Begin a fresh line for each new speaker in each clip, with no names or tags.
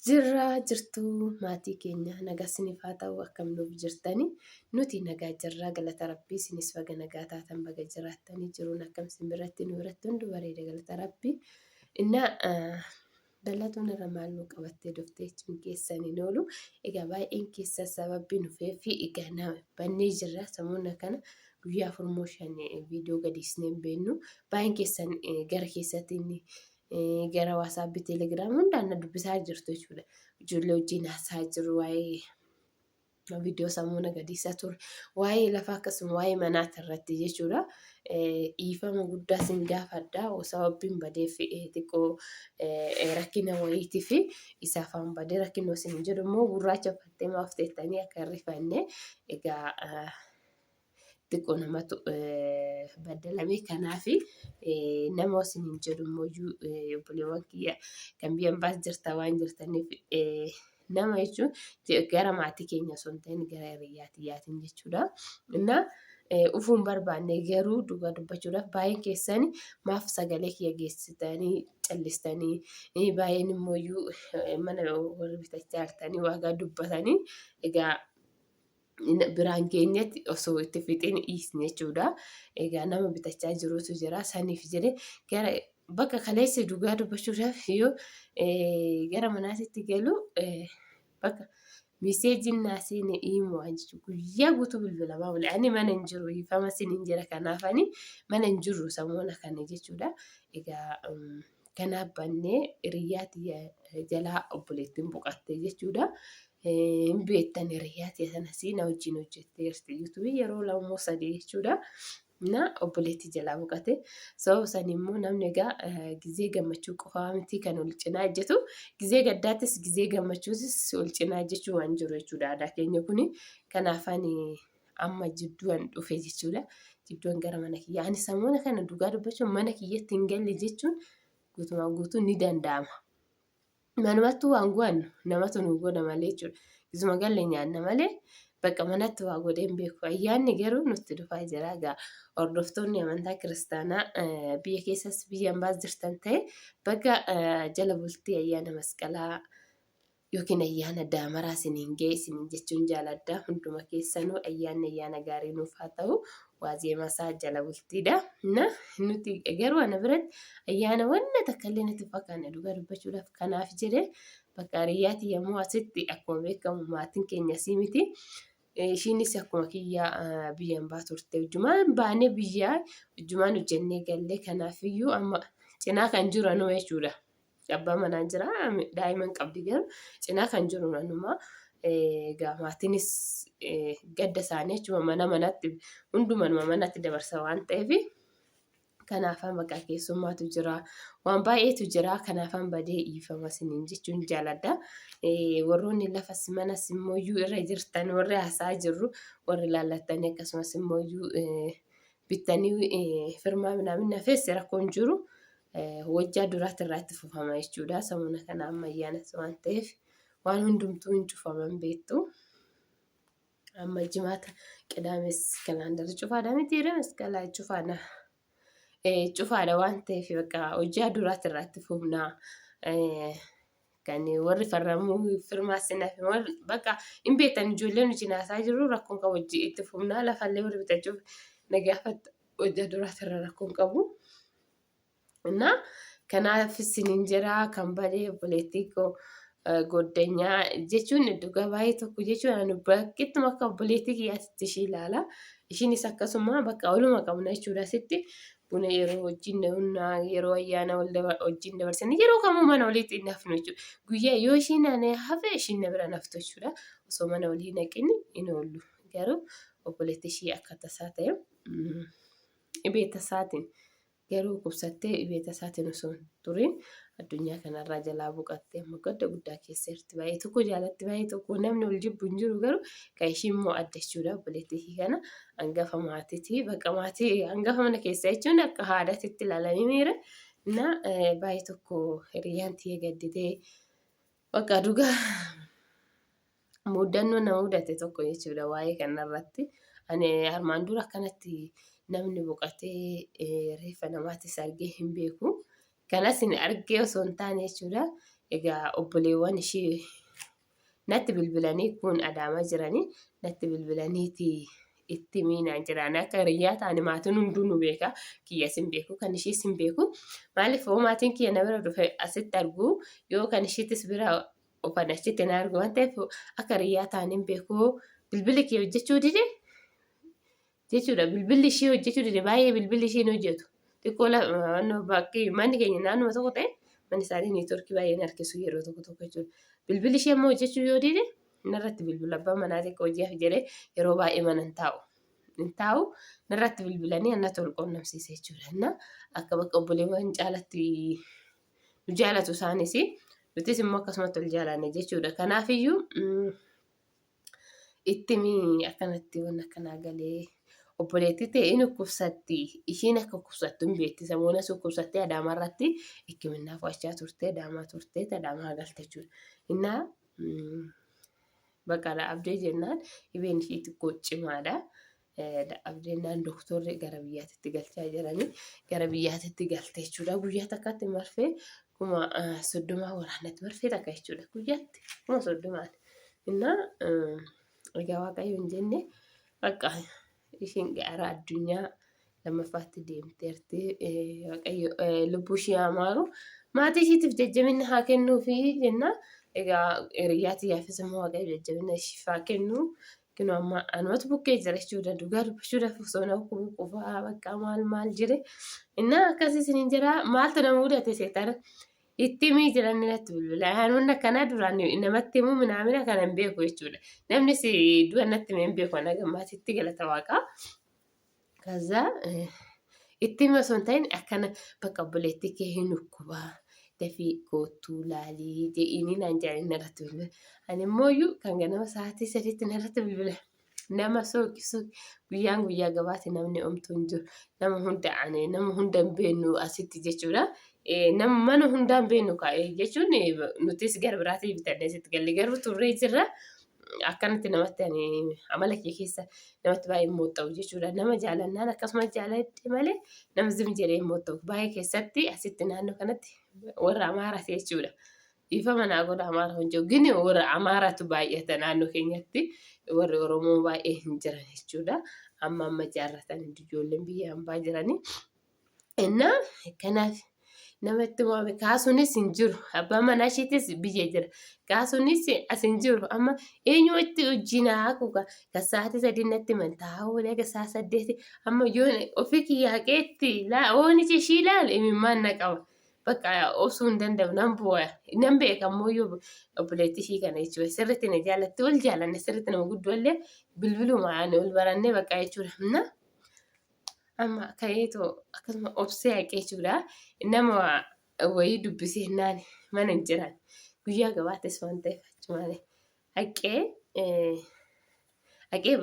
Jirraa jirtuu maatii keenya nagaa isiniif haa ta'u akkam nuuf jirtani nuti nagaa jirraa galata rabbii isinis baga nagaa taatan baga jiraattanii jiruun akkam isin biratti nu biratti hundu bareeda galata rabbii innaa dallatuun irra maal nu qabattee dhuftee jechuun keessan hin oolu egaa baay'een keessan sababbi nufee fi egaa na bannee jirra samuuna kana guyyaa afurmoo shan viidiyoo gadi isneen beennu baay'een keessan gara keessatti inni gara waasaappii teelegiraamii hundaan na dubbisaa jirtu jechuudha. Ijoollee wajjin haasaa jiru waa'ee viidiyoo sammuu na gadiisaa ture. Waa'ee lafaa akkasuma waa'ee manaati irratti jechuudha. Dhiifama guddaa sin gaafadha. Sababbiin badeef xiqqoo rakkina wayiitii fi isaaf waan badee rakkina isin jedhu immoo gurraacha uffattee maaf teettanii akka hin rifanne egaa xiqqoo namatu baddalame kanaaf nama isiniin jedhu immoo obboleewwan kiyya kan biyya ambaas jirta waan jirtaniif nama jechuun gara maatii keenya osoo hin ta'in gara hiriyyaa tiyyaatiin jechuudha. Innaa ufuu hin barbaanne garuu dhugaa dubbachuudhaaf baay'een keessan maaf sagalee kiyya geessitanii callistanii baay'een immoo mana warri bitachaa jirtanii waagaa dubbatanii egaa biraan geenyetti osoo itti fixin dhiisne jechuudha. Egaa nama bitachaa jirutu jira. Saniif jedhe gara bakka kaleessa dhugaa dubbachuudhaaf yoo gara manaatitti galu bakka miseejiin naa seene himu waan jechuudha. Guyyaa guutuu bilbilamaa oole. Ani mana hin jiru dhiifama sin hin jira kanaaf ani mana hin jiru samoona kana jechuudha. Egaa kanaaf bannee hiriyyaa tiyya jalaa obboleettiin boqatte jechuudha. Hin beektan hiriyyaa tiyya sanas na wajjin hojjetteerti yuutuubii yeroo lama moo sadii jechuudha. Na obboleettii jalaa boqate. Sababa sanii immoo namni egaa gizee gammachuu qofaa miti kan ol cinaa ejjetu. Gizee gaddaattis gizee gammachuutis ol cinaa ejjechuu waan jiru jechuudha aadaa keenya kuni. Kanaaf ani amma jidduun dhufe jechuudha. Jidduun gara mana kiyyaa. Ani samoona kana dhugaa dubbachuun mana kiyyatti hin galle jechuun guutumaan guutuu ni danda'ama. Manumattuu waan go'annu namatu nu godha malee jechuudha. Isuma galle nyaanna malee bakka manatti waa godhee hin beeku. Ayyaanni garuu nutti dhufaa jira. Egaa hordoftoonni amantaa kiristaanaa biyya keessas biyya ambaas jirtan ta'e baga jala bultii ayyaana masqalaa yookiin ayyaana daamaraa isiniin ga'e isiniin jechuun jaaladha. Hunduma keessanuu ayyaanni ayyaana gaarii nuuf haa ta'u. Waazeema isaa jala bultiidha. Na nuti garuu ana biratti ayyaana wanna takka illee natti hin fakkaanne dhugaa dubbachuudhaaf kanaaf jedhe bakka hiriyyaati yommuu asitti akkuma beekamu maatiin keenya asii miti. Ishiinis akkuma kiyyaa biyya hambaa turte. Hojjumaan baanee biyyaa hojjumaan hojjennee galle kanaafiyyuu amma cinaa kan jiru anuma jechuudha. Abbaa manaa jira daa'ima hin qabdi garuu cinaa kan jiru anuma. Egaa maatiinis gadda isaanii achuma mana manatti hundumanuma manatti dabarsa waan ta'eef kanaafan bakka keessummaatu jira waan baay'eetu jira kanaafan badee dhiifama isiniin jechuun jaaladha. Warroonni lafas manas immooyyuu irra jirtan warri haasaa jirru warri laallattanii akkasumas immooyyuu bittanii firmaa minaamin hafees rakkoon jiru wajjaa duraatti irraa itti fufama jechuudha. Samuna kana amma ayyaanas waan ta'eef waan hundumtuu hin cufaman beektu. Amma jimaata qidaames kalaandarri cufaadha miti masqalaa cufaadha. Cufaadha waan ta'eef bakka hojii duraatti irraa itti fufna. Kan warri farramuu firmaa sinaaf bakka hin beektan ijoolleen nuti naasaa jirru rakkoon qabu hojii itti fufna lafallee warri bitachuuf na gaafatta hojii duraatti irra rakkoon qabu. እና kanaaf isiniin jira kan badee obboleettii koo goddanyaa jechuun dhugaa baay'ee tokko jechuun ani bakkittuma akka obboleettii kiyyaatti ishii ilaala. Ishiinis akkasuma bakka waluma qabna jechuudha asitti buna yeroo wajjin dhugna yeroo ayyaana wajjin dabarsine yeroo kamuu mana waliitti hin hafnu jechuudha. Guyyaa yoo ishiin ani hafe ishiin na bira naftu jechuudha. Osoo mana walii naqin hin oollu. Garuu obboleettii ishii akka tasaa ta'e dhibee tasaatiin Garuu dhukkubsattee dhibee tasaatiin osoo hin turin addunyaa kanarraa jalaa boqatte amma gadda guddaa keessa jirti. Baay'ee tokko jaalatti baay'ee tokko namni wal jibbu hin jiru garuu kan ishii immoo adda jechuudha obboleettii ishii kana hangafa maatiiti. Bakka maatii hangafa mana keessaa jechuun akka haadhatitti ilaalanii miira. Na baay'ee tokko hiriyyaan tiyya gadditee bakka dhugaa muudannoo na mudate tokko jechuudha waa'ee kanarratti. Ani armaan dura akkanatti namni boqotee reeffa namaatis argee hin beeku. Kanas hin argee osoo hin taane jechuudha. Egaa obboleewwan ishii natti bilbilanii kun Adaamaa jiranii natti bilbilaniiti itti miinaan jiraan akka hiriyyaa taane maatiin hunduu nu beeka. Kiyyas hin beeku kan ishiis hin beeku. Maaliif hoo maatiin kiyya na bira dhufe asitti argu yoo kan ishiitis bira dhufan achitti na argu waan ta'eef akka hiriyyaa taane hin beeku. Bilbilli kiyya hojjechuu dide jechuudha. Bilbilli ishii hojjechuu dide baay'ee bilbilli ishii hin hojjetu. Xiqqoo bakki manni keenya naannuma tokko ta'e manni isaanii neetworkii baay'ee hin harkisu yeroo tokko tokko jechuudha. Bilbilli ishee immoo hojjechuu yoo dide narratti bilbilu abbaan manaa xiqqoo hojiif jedhee yeroo baay'ee mana hin taa'u. Hin taa'u narratti bilbilanii annatti wal quunnamsiise jechuudha. Inna akka bakka obboleewwan caalatti nu jaalatu isaanis nutis immoo akkasumatti wal jaalanne jechuudha. Kanaafiyyuu itti himi akkanatti waan akkanaa galee obboleettii ta'e in dhukkubsatti ishiin akka dhukkubsattu hin beekti samuunas dhukkubsattee adaamaa irratti hikiminnaa fudhachaa turte adaamaa turte adaamaa galte jechuudha. Innaa bakka abdee jennaan dhibeen ishii xiqqoo cimaadha. Abdeennaan doktorri gara biyyaatitti galchaa jiranii gara biyyaatitti galte jechuudha. Guyyaa takkatti marfee 30,000 waraanatti marfee takka jechuudha. Guyyaatti 30,000. Innaa egaa Waaqayyo hin jenne bakka ishiin gara addunyaa lammaffaatti deemteerti. Waaqayyo lubbuu ishii haa maaru. Maatii ishiitiif jajjabina haa kennuufi jenna. Egaa hiriyyaa tiyyaafis immoo Waaqayyo jajjabina ishiif haa kennu. Kinoo amma anumatu bukkee jira jechuudha. Dhugaa dubbachuudhaaf osoo na dhukkubu qufaa bakka maal maal jire. Innaa akkasii isiniin jira maaltu na mudate seetana. Itti himii jiran natti bilbila. Hanuun akkanaa duraan namatti himuu minaamina kana hin beeku jechuudha. Namnis du'a natti himee hin beeku ana gammaatitti galata waaqaa. Kaza itti himi osoo hin ta'in akkana bakka obboleettii kee hin dhukkubaa dafii koottuu laalii jedhiinii naan jedhanii narratti bilbila. Ani immoo iyyuu kan ganama sa'aatii 3tti narratti bilbila. Nama sooqi sooqi guyyaan guyyaa gabaati namni omtuu hin jiru. Nama hunda ani nama hunda hin beeknu asitti jechuudha. Nama mana hundaa hin beeknu kaa'ee jechuun nutis gara biraatii bitannee asitti galle garuu turree jirra. Akkanatti namatti ani amala kee keessa namatti baay'ee mooxxa'u jechuudha. Nama jaalannaan akkasuma jaaladhe malee nama zim jedhee hin mooxxa'u. Baay'ee keessatti asitti naannoo kanatti warra Amaaraati jechuudha. Dhiifama naa godha Amaara hin jiru. Gini warra Amaaraatu baay'ata naannoo keenyatti warri Oromoo baay'ee hin jiran jechuudha. Amma amma jaarratan ijoolleen biyya hambaa jiranii. Innaa kanaaf namatti waame kaasuunis hin jiru. Abbaan manaa isheetis biyya jira. Kaasuunis as hin jiru. Amma eenyutti hojii naa haquuqa. Kan sa'aatii 3 natti himan taa'aa oolee akka sa'a 8 amma yoo ofii kiyya haqeetti oon ija ishii ilaale imimmaan na qaba. Bakka obsuu hin danda'u nan boo'a. Nan beeka ammoo yoo obboleettii ishii kana jechuudha. Sirriitti na jaallatti wal jaallanne sirriitti nama guddoo illee bilbilumaan wal barannee bakka jechuudha. Amma ka'eetoo akkasuma obsee haqee jechuudha. Nama wayii dubbisee naan mana hin jiran. Guyyaa gabaatis waan ta'eef achumaan haqee haqee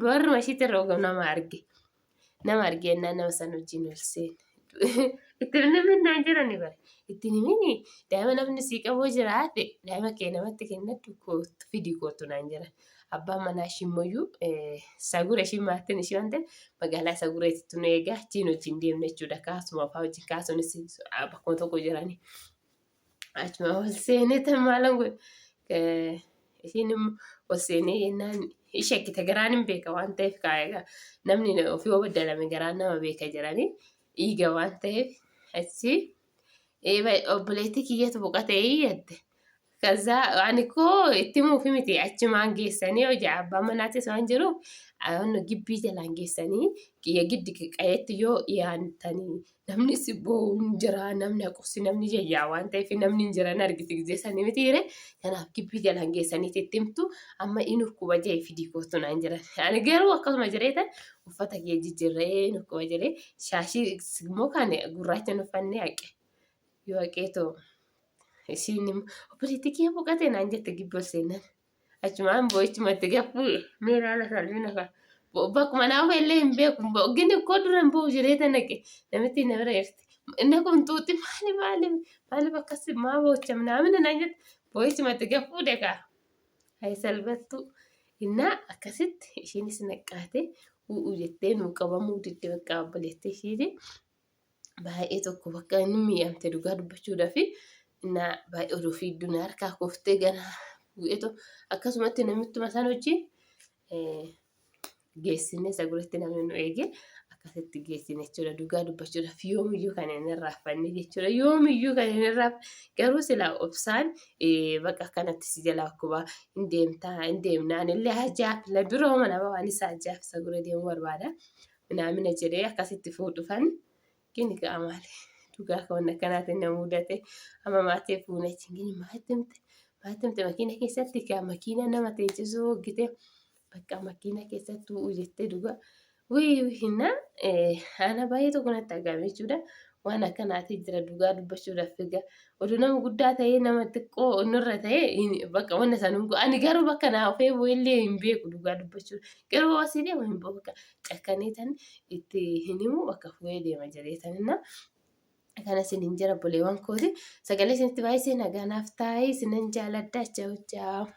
barruma ishiitti irra nama arge. Nama argee jennaan nama sana wajjin ol seene. Itti himin naan jedhani bare. Itti himini daa'ima namni sii qabuu jiraate daa'ima kee namatti kennadhu kootu fidi kootu naan jedhan. Abbaan manaa ishii immoo sagura ishii maatiin ishii waan ta'eef magaalaa sagureetitti nu eegaa achiin wajjin deemne jechuudha. Kaasuma fa'aa wajjin kaasuunis bakkuma tokko jirani. Achuma ol seenee tan maalan godhe ishiin immoo ol seenee jennaan ishee akkite garaan hin beeka waan ta'eef kaa'eega namni ofii yoo baddalame garaan nama beeka jedhanii dhiiga waan ta'eef achi obboleettii kiyyatu boqotee jette. Kaza ani koo itti himuufi miti achumaan geessanii hojii abbaa manaatis waan jiruuf gibbii jalaan geessanii kiyya giddi qayeetti yoo dhiyaantanii namni si boo'u hin jira namni haqusi namni yayyaa waan ta'eef namni hin jiran argiti gizee sanii miti hiree kanaaf gibbii jalaan geessanii itti himtu amma inni dhukkuba jee fidii kootu naan jiran ani garuu akkasuma jireetan uffata kiyya jijjiirree inni dhukkuba jedhee shaashii immoo kan gurraacha hin uffannee haqe yoo haqeetoo Isiin immoo obboleettii kiyya boqate naan jette gibbi ol seennan. Achumaan boo'ichumatti gaffuu mee ilaala salphina kan. Bakkuma naa ofe illee hin beeku. Gini koo dura hin bu'u jedhee tan dhaqe. Namitti na bira jirti. Inni kun xuuxi maali maali maaliif akkas maa boocha naamina naan jette boo'ichumatti gaffuu dekaa. Hayi salphattuu. Innaa akkasitti ishiinis naqqaate u'u jettee nuu qabamuu didde bakka obboleettii ishiiti. Baay'ee tokko bakka inni miidhamte dhugaa dubbachuudhaaf Innaa baay'ee oduu fiigduu na harkaa kuftee ganaa bu'eetu akkasumatti namittuma san wajjin geessine saguritti namni nu eege akkasitti geessine jechuudha. Dhugaa dubbachuudhaaf yoomiyyuu kan hin irraanfanne jechuudha. Yoomiyyuu kan hin irraanfanne garuu silaa obsaan bakka akkanatti si jalaa akkuma hin deemtaa hin deemnaan illee hajaaf la biroo mana waan isaa hajaaf sagura deemuu barbaada. Minaamina jedhee akkasitti fuudhufan gini ga'a maali. Dhugaa kan wanna akkanaatiin na mudate amma maatii fuune achiin gini maatti himte maatti himte makiina keessatti gaa makiina nama teechisuu hoggite bakka makiina keessatti u'u jettee dhugaa wii hinna ana baay'ee tokko natti dhagahame jechuudha. Waan akkanaati jira dhugaa dubbachuudhaaf egaa oduu nama guddaa ta'ee nama xiqqoo nurra ta'ee bakka wanna san hin ani garuu bakka naa ofee bu'ellee hin beeku dhugaa dubbachuudha. Garuu asii deema hin beeku bakka cakkanee tan itti hin himu bakka fu'ee deema jedhee taninna. Kana isiniin jira obboleewwan kooti. Sagalee isinitti baay'isee nagaa naaf taa'ee isinan jaaladha. Chaawu chaawu.